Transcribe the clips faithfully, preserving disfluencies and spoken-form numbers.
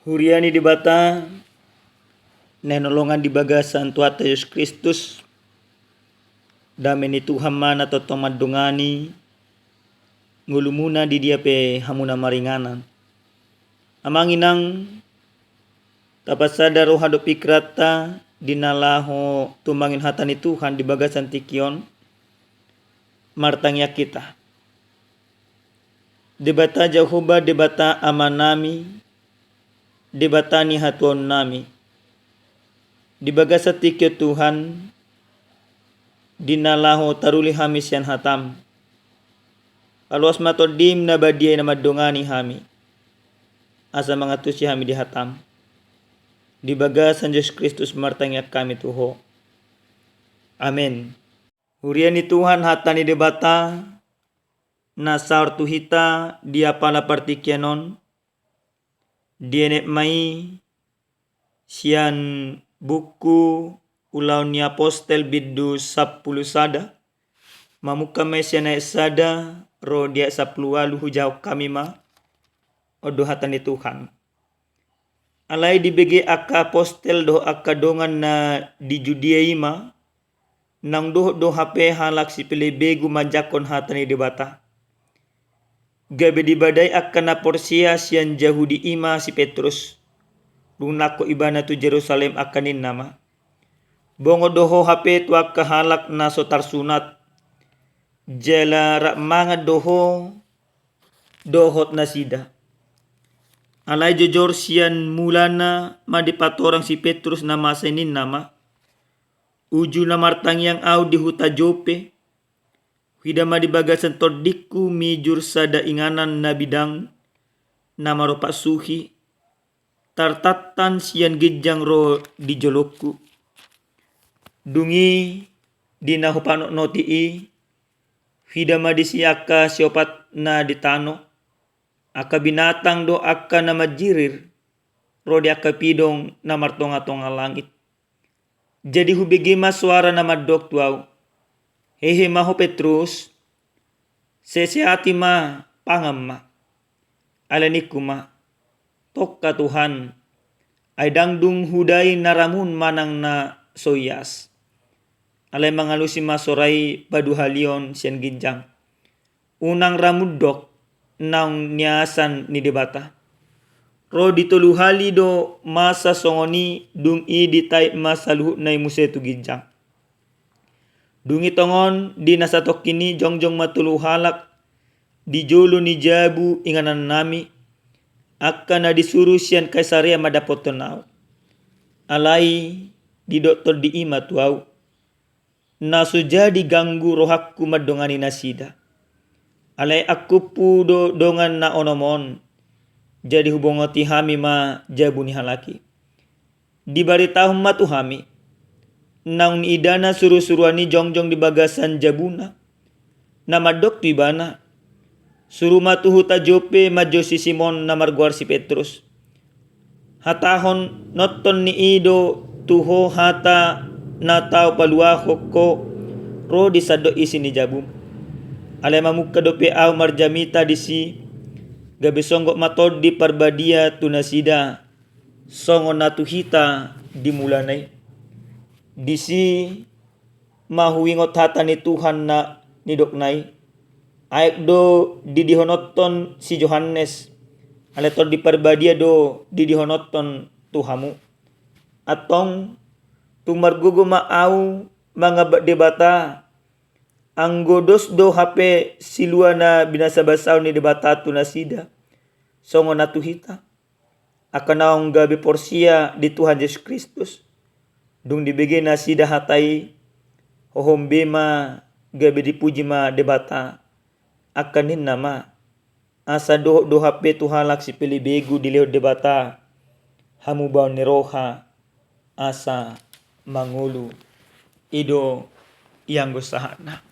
Huria ni Debata na hinaholongan di bagasan Tuhanta Jesus Kristus, dame ni Tuhan ma na tongtong mandongani ngolumuna di dia pe hamu na maringanan. Amang inang, tapasada roha dohot pingkiranta di na laho tumangihon hata ni Tuhan di bagasan tingki on. Martangiang hita. Debata Jahowa, Debata Amanami, Debata ni hatuaonnami, di bagasan tingki on Tuhan, di na laho taruli hami sian hatam, paloas ma Tondim na badia i na mandongani hami, asa mangantusi hami di hatam. Di bagasan Jesus Kristus martangiang hami tu Ho. Amen. Huria ni Tuhan, hata ni Debata na saor tu hita di apala partingkian on, dienet ma i sian buku Ulaon ni Apostel bindu sampulu sada, mamungka ma i sian ayat sada ro di ayat sampulu ualu. Hujahahon hami ma, on do hata ni Tuhan. Alai dibege angka apostel dohot angka dongan na di Judea i ma, naung dohot do hape halak sipelebegu manjangkon hata ni Debata. Gabe dibadai angka na porsea sian Jahudi i ma si Petrus, dung nangkok ibana tu Jerusalem, angka ninna ma: Bongot do ho hape tu angka halak na so tarsunat, jala rap mangan do ho dohot nasida. Alai jojor sian mulana ma dipatorang si Petrus na masa i, ninna ma: Uju na martangiang ahu di huta Jope, huida ma di bagasan tondingku mijur sada inganan na bidang, na marompak suhi, tartantan sian ginjang ro di jolongku. Dung i, di na hupanotnoti i, huida ma disi angka siopat na di tano, angka binatang dohot angka na manjirir, ro di angka pidong na martongatonga langit. Jadi hubege ma soara na mandok tu ahu: Hehe ma ho Petrus, sesehati ma, pangan ma. Alai ningku ma: Tongka Tuhan, ai ndang dung hudai na ramun manang na so ias. Alai mangalusi ma soara i paduahalion sian ginjang: Unang ramun dok, naung niasan ni Debata. Ro di tolu hali do masa songon i, dung i ditait ma saluhutna i muse tu ginjang. Dung i tongon di na satongkin i jongjong ma tolu halak di jolo ni jabu inganannami, angka na disuru sian Kaisarea mandapothon ahu. Alai didok tondi i ma tu ahu: Na so jadi ganggu rohangku mandongani nasida. Alai angkuphu do dongan na onom on, jadi hubongoti hami ma jabu ni halak i. Dibaritahon ma tu hami, naung niidana surusuruan i jongjong di bagasan jabuna, na mandok tu ibana: Suru ma tu huta Jope manjou si Simon na margoar si Petrus. Hatahon nonton ni i do tu ho hata na tau paluahon ho ro di sandok isi ni jabum. Alai mamungka dope ahu marjamita disi, gabe songgop ma Tondi Parbadia tu nasida, songon na tu hita di mulana i. Disi ma huingot hata ni Tuhan na nidokna i: Aek do didihononhon si Johannes, alai Tondi Parbadia do didihononhon tu hamu. Antong, tung margogo ma ahu mangambat Debata, anggo dos do hape silua na binasabasaon ni Debata tu nasida, songon na tu hita, angka naung gabe porsea di Tuhan Jesus Kristus. Dung dibege nasida hata i, hohom be ma, gabe dipuji ma Debata, angka ninna ma: Asa dohot do hape tu halak sipelebegu dilehon Debata hamubaon ni roha asa mangolu. I do ianggo sahatna.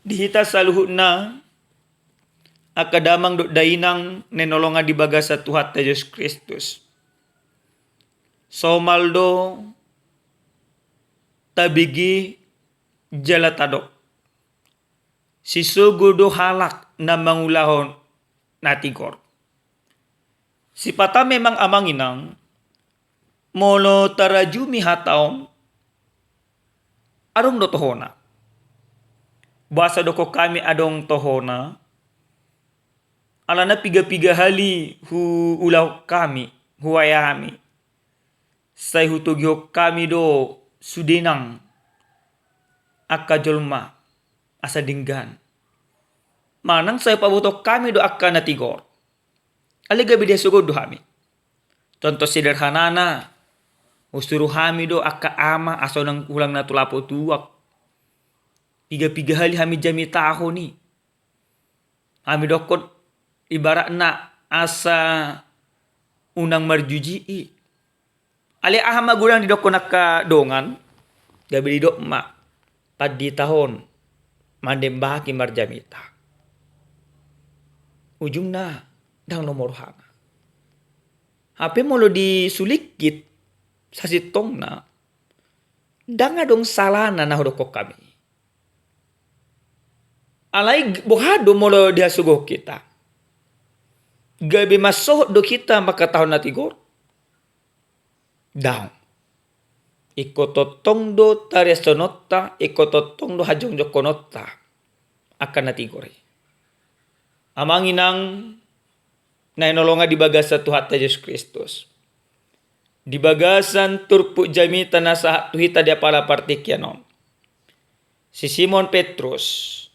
Di hita saluhutna, angka damang dohot dainang na hinaholongan di bagasan Tuhanta Jesus Kristus, somal do tabege jala tadok: Sisogo do halak na mangulahon na tigor. Sipata memang amang inang, molo tarajumi hata on, adong do tohona. Boasa dokkon hami adong tohona? Alana piga-piga hali huulahon hami, huae hami. Sai hutogihon hami do sude nang angka jolma asa denggan. Manang sai pabotohon hami do angka na tigor. Alai gabe dihasogohon do hami. Contoh sederhanana, husuru hami do angka ama asa unang hulang na tu lapo tuak. Piga-piga hali hami jamitahon i. Hami dokkon ibaratna asa unang marjuji i. Alai aha ma godang didokkon angka dongan? Gabe didok ma, pandita on mandembaki marjamita. Ujungna ndang lomo rohana. Hape molo disulingkit sasintongna, ndang adong salana na hudokkon hami. Alai g-, boha do molo dihasogohon hita? Gabe mansohot do hita mangkatahon na tigor? Daong. Ingkon tongtong do tariashononta, ingkon tongtong do hajongjongkononta angka na tigor i. Amang inang na hinaholongan di bagasan Tuhanta Jesus Kristus, di bagasan turpuk jamita na sahat tu hita di apala partingkian on, si Simon Petrus,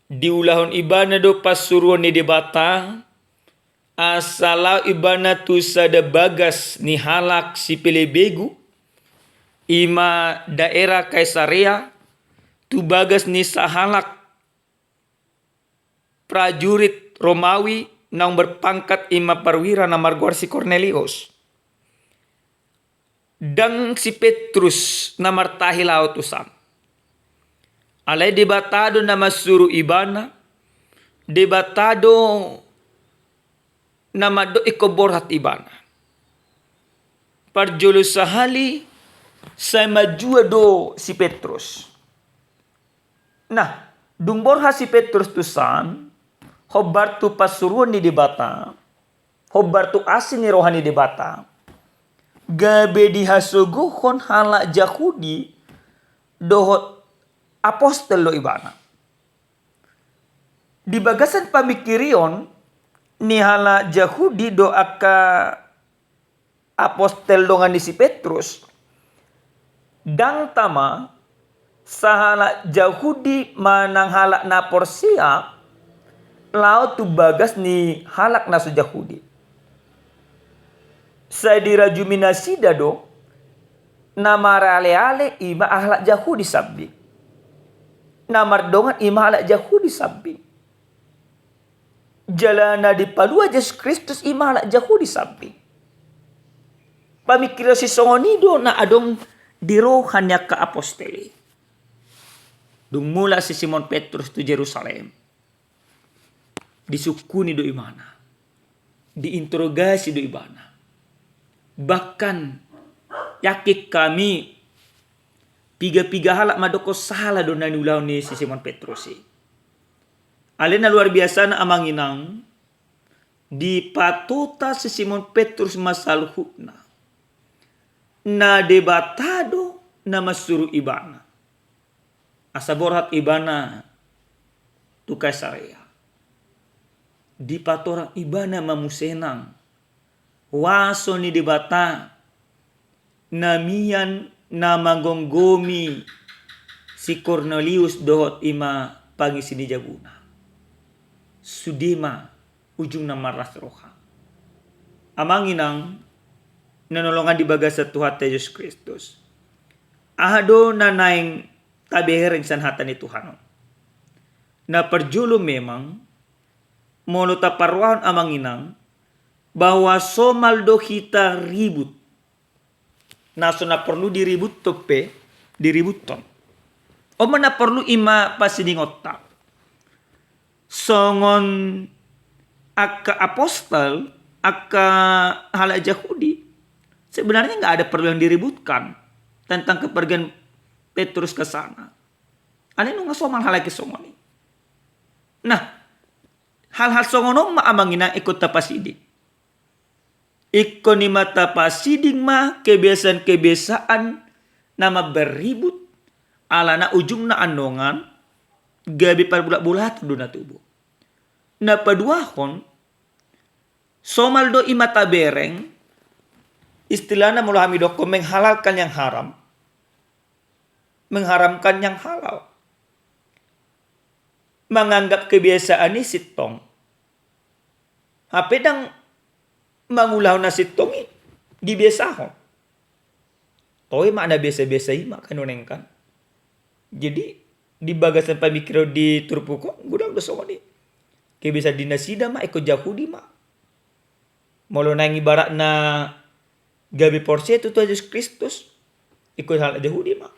diulahon ibana do pansuruon ni Debata, asa laho ibana tu sada bagas ni halak sipelebegu, i ma daerah Kaisarea, tu bagas ni sahalak prajurit Romawi naung berpangkat, i ma perwira na margoar si Kornelius. Ndang si Petrus na martahi laho tusan. Alai Debata do na mansuru ibana, Debata do na mandok ingkon borhat ibana. Parjolo sahali sai manjua do si Petrus. Nah, dung borhat si Petrus tusan, hombar tu pansuruon ni Debata, hombar tu asi ni roha ni Debata, gabe dihasogohon halak Jahudi dohot apostel do ibana. Di bagasan pamingkirion ni halak Jahudi do angka apostel dongan ni si Petrus, ndang tama sahalak Jahudi manang halak na porsea laho tu bagas ni halak na so Jahudi. Sai dirajumi nasida do, na maraleale i ma halak Jahudi sambing. Na mardongan i ma halak Jahudi sambing. Jala na dipalua Jesus Kristus i ma halak Jahudi sambing. Pamingkirion sisongon i do na adong di roha ni angka apostel i. Dung mulak si Simon Petrus tu Jerusalem, disungkuni do ibana, diinterogasi do ibana. Bahkan yakin hami, piga-piga halak mandokkon sala do na niulahon ni si Simon Petrus i. Alai na luar biasana amang inang, dipatupa si Simon Petrus ma saluhutna, na Debata do na mansuru ibana asa borhat ibana tu Kaisarea. Dipatorang ibana ma muse nang huaso ni Debata na mian na manggomgomi si Kornelius dohot i ma pangisi ni jabuna. Sude ma ujungna marlas roha. Amang inang na hinaholongan di bagasan Tuhanta Jesus Kristus, aha do na naeng tabereng sian hata ni Tuhan on? Na parjolo memang, molo taparrohahon amang inang, bahwa somal do hita ribut. Na so na porlu diributhon pe, diributhon. On ma na porlu i ma pasidingonta. Songon angka apostel, angka halak Jahudi, sebenarnya nggak ada perlu yang diributkan tentang kepergian Petrus ke sana. Alai nunga somal halak i songon i. Nah, hal-hal songon on ma amang inang ingkon tapasiding. Ingkon i ma tapasiding ma kebiasaan-kebiasaan na mambahen ribut, alana ujungna annon gabe parbulat-bulatan do na tubu. Na paduahon, somal do i ma tabereng, istilahna molo hami dokkon menghalalkan yang haram. Mengharamkan yang halal. Manganggap kebiasaan i sintong. Hape ndang mangulahon na sintong i dibiasahon. Toe ma na biasa-biasa i ma kan, uneng kan. Jadi di bagasan pamikiran di turpuk on godang do songon i. Kebiasaan di nasida ma, ingkon Jahudi ma. Molo naeng ibaratna gabe porsea tu Tuhan Jesus Kristus, ingkon halak Jahudi ma.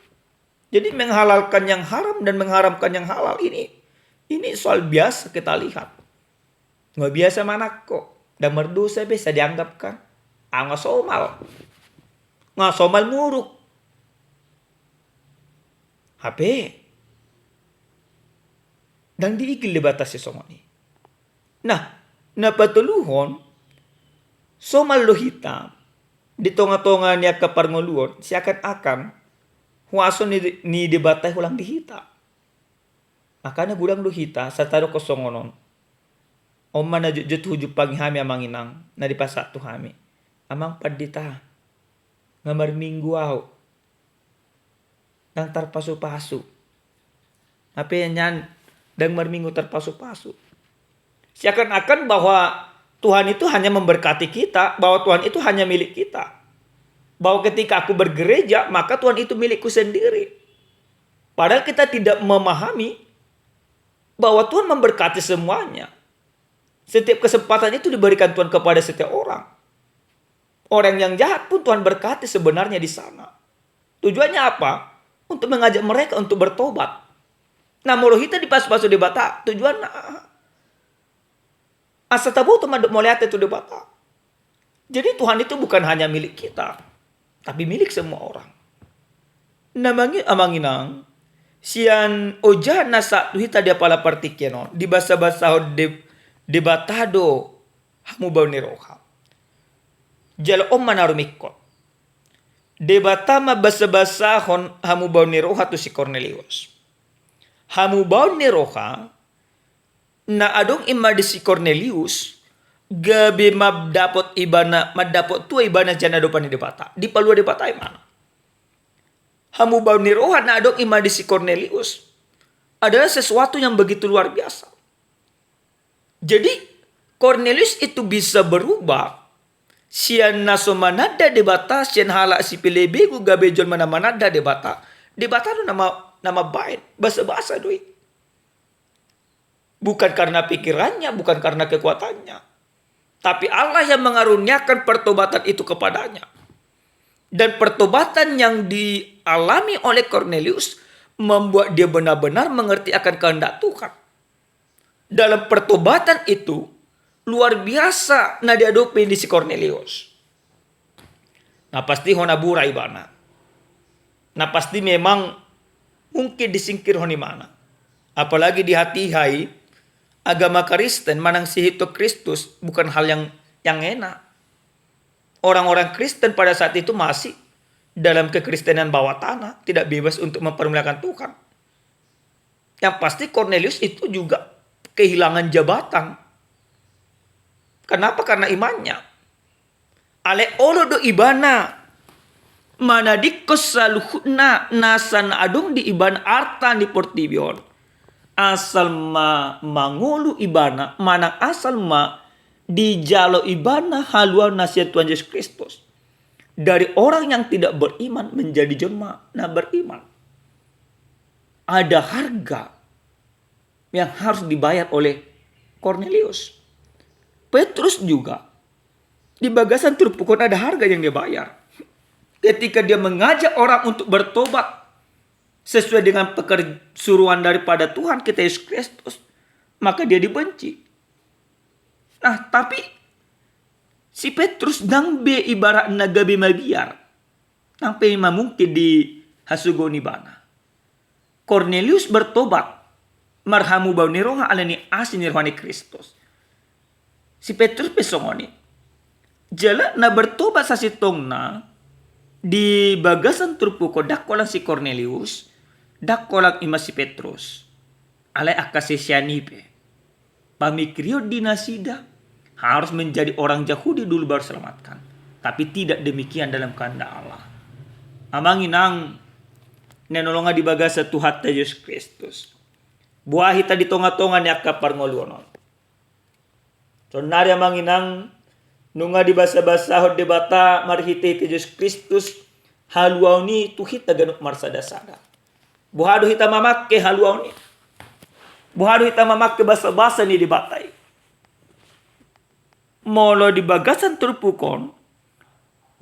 Jadi menghalalkan yang haram dan mengharamkan yang halal ini, ini soal biasa kita lihat. Nga biasa manangko, ndang mardosa be, sai dianggap kan. Nga somal. Nga somal muruk. Hape ndang diigil Debata sisongon i. Nah, na patoluhon, somal do hita di tonga-tonga ni angka parngoluon, seakan-akan huaso ni, ni Debata i holan di hita. Makana godang do hita sai tadokkon songon on. On ma na jotjot hujumpangi hami amang inang na dipasahat tu hami. Amang pandita, nga marminggu ahu. Ndang tarpasu-pasu. Hape nian ndang marminggu tarpasu-pasu. Seakan-akan bahwa Tuhan itu hanya memberkati kita, bahwa Tuhan itu hanya milik kita. Bahwa ketika aku bergereja, maka Tuhan itu milikku sendiri. Padahal kita tidak memahami bahwa Tuhan memberkati semuanya. Setiap kesempatan itu diberikan Tuhan kepada setiap orang. Orang yang jahat pun Tuhan berkati sebenarnya di sana. Tujuannya apa? Untuk mengajak mereka untuk bertobat. Nah, molo hita dipasu-pasu Debata, tujuanna aha? Asa taboto mandok mauliate tu Debata. Jadi Tuhan itu bukan hanya milik kita, tapi milik semua orang. Na mangi-, amang inang, sian oja na sahat tu hita di apala partingkian on, dibasa-basahon De-, Debata do hamubaon ni roha. Jalo on ma na rumingkot. Debata mambasa-basahon hamubaon ni roha tu si Kornelius. Hamubaon ni roha na adong i ma di si Kornelius, gabe mandapot ibana, mandapot tua ibana sian adopan ni Debata. Dipalua Debata ibana. Hamubaon ni roha na adong i ma di si Kornelius adalah sesuatu yang begitu luar biasa. Jadi, Kornelius itu bisa berubah sian na so mananda Debata, sian halak sipelebegu gabe jolma na mananda Debata. Debata do na ma-, na mambaen, basa-basa do i. Bukan karena pikirannya, bukan karena kekuatannya. Tapi Allah yang mengaruniakan pertobatan itu kepadanya. Dan pertobatan yang dialami oleh Kornelius membuat dia benar-benar mengerti akan kehendak Tuhan. Dalam pertobatan itu, luar biasa na diadopi ni si Kornelius. Na pasti hona bura ibana. Na pasti memang mungkin disingkirhon ibana. Apalagi di hatiha i, agama Kristen manang sihiton Kristus bukan hal yang, yang enak. Orang-orang Kristen pada saat itu masih dalam kekristenan bawah tanah, tidak bebas untuk mempermuliakan Tuhan. Yang pasti Kornelius itu juga kehilangan jabatan. Kenapa? Karena imannya. Alai olo do ibana manadingkon saluhutna nasa na adong di ibana arta ni portibi on. Asal ma mangolu ibana, manang asal ma dijalo ibana haluaon na sian Tuhan Jesus Kristus. Dari orang yang tidak beriman menjadi jolma na beriman. Ada harga yang harus dibayar oleh Kornelius. Petrus juga, di bagasan turpuk on ada harga yang dia bayar. Ketika dia mengajak orang untuk bertobat sesuai dengan peker-, suruhan daripada Tuhan kita Yesus Kristus, maka dia dibenci. Nah, tapi si Petrus ndang be ibaratna gabe mabiar. Ndang pe ma mungkin dihasogohon ibana. Kornelius bertobat marhamubaon ni roha alani asi ni roha ni Kristus. Si Petrus pe songon i. Jala na bertobat sasintongna di bagasan turpuk on ndang holan si Kornelius, ndang holan ima si Petrus. Alai angka sisean i pe. Pamikirion di nasida harus menjadi orang Jahudi dulu baru selamatkan. Tapi tidak demikian dalam kehendak Allah. Amang inang, na hinaholongan di bagasan Tuhanta Jesus Kristus. Boha hita di tonga-tonga ni angka parngoluon on. Saonnari amang inang, nunga dibasabasahon Debata marhitehite Jesus Kristus, haluaon i tu hita ganup marsada-sada. Boha do hita mamangke haluaon i? Boha do hita mamangke basabasa ni Debata i? Molo di bagasan turpuk on,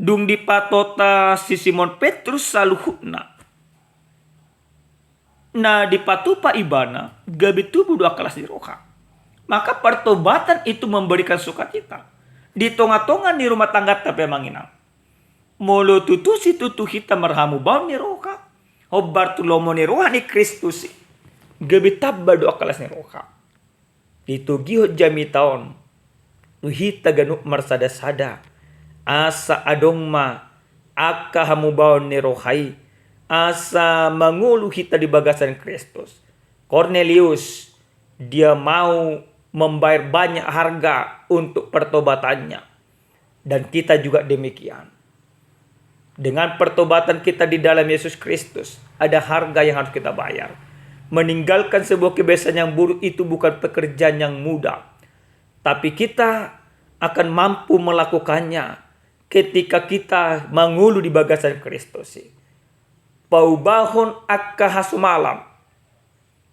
dung dipatota si Simon Petrus saluhutna na dipatupa ibana, gabe tubu do angka las ni roha. Maka pertobatan itu memberikan sukacita. Di tonga-tonga ni rumah tangganta pe amang inang. Molo tutu situtu hita marhamubaon ni roha, hombar tu lomo ni roha ni Kristus i, gabe tamba do angka las ni roha. Ditogihon jamita on tu hita ganup marsada-sada, asa adong ma angka hamubaon ni roha i, asa mangolu hita di bagasan Kristus. Kornelius, dia mau membayar banyak harga untuk pertobatannya. Dan kita juga demikian. Dengan pertobatan kita di dalam Yesus Kristus, ada harga yang harus kita bayar. Meninggalkan sebuah kebiasaan yang buruk itu bukan pekerjaan yang mudah. Tapi kita akan mampu melakukannya ketika kita mangolu di bagasan Kristus i. Paubahon angka hasomalan,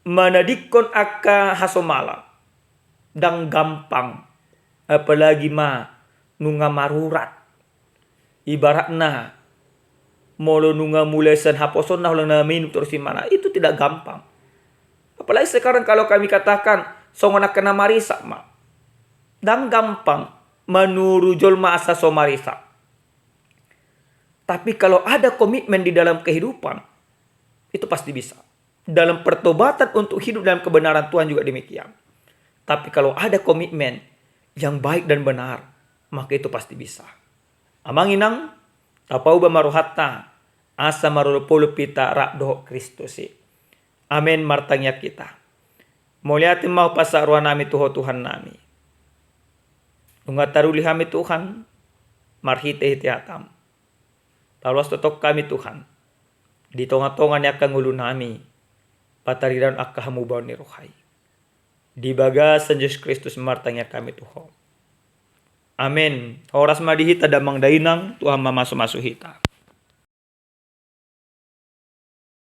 manadingkon angka hasomalan. Ndang gampang, apalagi ma nunga marurat. Ibaratna, molo nunga mulai sian haposonna holan na minum torus imana, itu tidak gampang. Apalagi sekarang kalau kami katakan, songon angka na marisap ma. Ndang gampang manuru jolma asa so marisap. Tapi kalau ada komitmen di dalam kehidupan, itu pasti bisa. Dalam pertobatan untuk hidup dalam kebenaran Tuhan juga demikian. Tapi kalau ada komitmen yang baik dan benar, maka itu pasti bisa. Amang inang, tapauba ma rohanta, asa marolopolop hita rap dohot Kristus i. Amen, martangiang hita. Mauliate ma hupasahat rohanami tu Ho Tuhannami. Nunga taruli hami Tuhan, marhitehite hataM. Taloas tongtong hami Tuhan, di tonga-tonga ni angka ngolunami, pataridahon angka hamubaon ni roha i. Di bagasan Jesus Kristus martangiang hami tu Ho. Amen. Horas ma di hita damang dainang, Tuhan mamasu-masu hita.